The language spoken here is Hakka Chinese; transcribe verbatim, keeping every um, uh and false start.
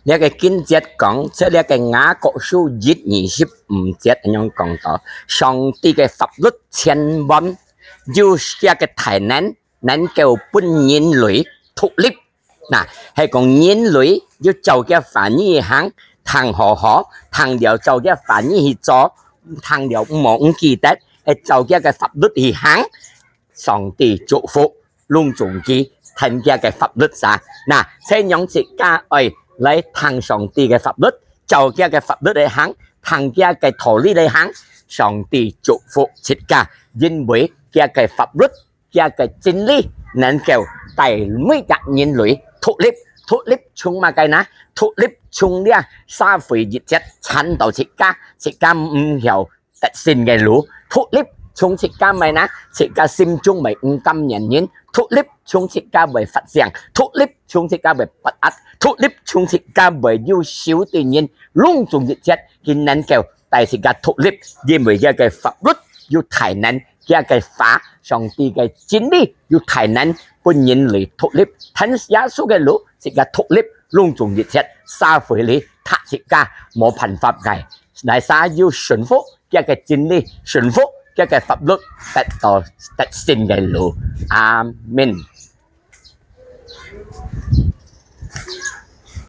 這个經節講，在這个雅各書一二十五節恁樣講到，上帝个法律千萬有佢个大能，能夠分人類獨立。那，係講人類要照佢个話語去行，聽好好，聽了照佢个話語去做，聽了毋好毋記得，係照佢个法律去行，上帝祝福。 攏總佢聽佢个法律啥。那，這樣自家愛來聽上帝个法律，照佢个法律來行，聽佢个道理來行，上帝祝福自家，因為佢个法律，佢个真理能夠帶每个人類獨立。獨立從麼个呢？獨立從這社會一切纏到自家，自家毋曉 得勝个路，獨立從自家乜呢，自家心中乜毋甘願人，獨立從自家會發聲，獨立從自家會不壓，獨立從自家會有手對人，攏總一切，佢能夠帶自家獨立，因為佢个法律有大能，佢个話，上帝个真理有大能，分人類獨立，聽耶穌个路，自家獨立，攏總一切，社會裡，他自家無辦法个。 哪儕有順服佢个真理，順服佢个法律，得到得勝个路。阿門。